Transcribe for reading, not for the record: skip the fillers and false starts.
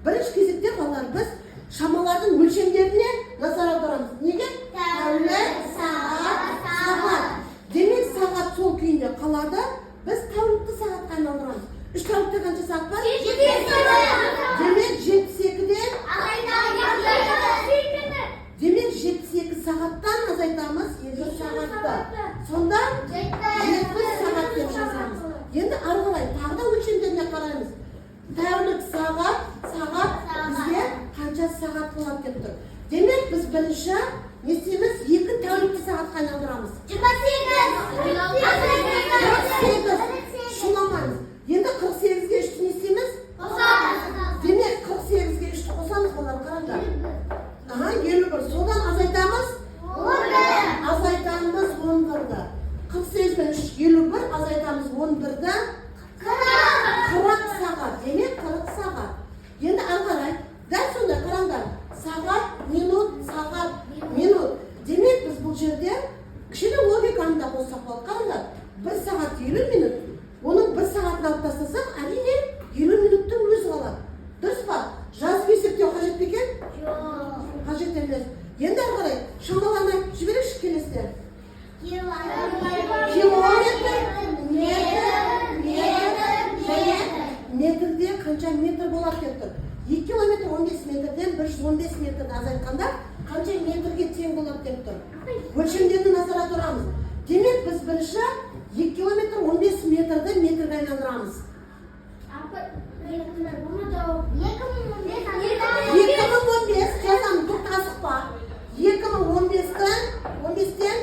Бірінші кезекте, балалар, біз шамалардың өлшемдеріне назар аударамыз. Неге? Тәулік, сағат, сағат. Демек, сағат сол күйінде қалады. Біз тәулікті сағатқа айналдырамыз. 3 тәулікте қанша сағат бар? Демек, 72-де, демек, 72 сағаттан азайтамыз 2 сағатты. Сонда 70 сағат деп жазамыз. Енді ары қарай тағы да өлшемдеріне қараймыз. Тәулік, сағат, сағат. Бізге қанша сағат болады деп тұр. Демек, біз бірінші не істейміз? 2 тәулікті сағатқа айналдырамыз. 48. Шуламаймыз. Енді 48-ге 3-ті не істейміз? Демек, 48-ге 3-ті қосамыз. Балалар, қараңдар. Аха, 51. Содан азайтамыз. Азайтамыз 11-ді. 48 пен 3, 51, азайтамыз 11-ді. 40 сағат. Демек, 40 сағат. Енді ары қарай дәл сондай, қараңдар. Сағат, минут, сағат, минут. Демек, біз бұл жерде кішкене логиканы да қоссақ болады. Қараңдар, 1 сағат 50 минут. Оның 1 сағатын алып тастасақ, әрине, 50 минуттың өзі қалады. Дұрыс па? Жазып есептеу қажет пе екен? Қажет емес. Енді ары қарай шамаларын айтып жіберейікші келесіде. Километр, метр, метр және метрде қанша метр болады деп тұр. 2 километр 15 метрден 115 метрді азайтқанда қанша метрге тең болады деп тұр. Өлшемдеріне назар аударамыз. Демек, біз бірінші 2 километр 15 метрді метрге айналдырамыз. 2015 жазамын, тоқта, асықпа. 2015-тен, 15-тен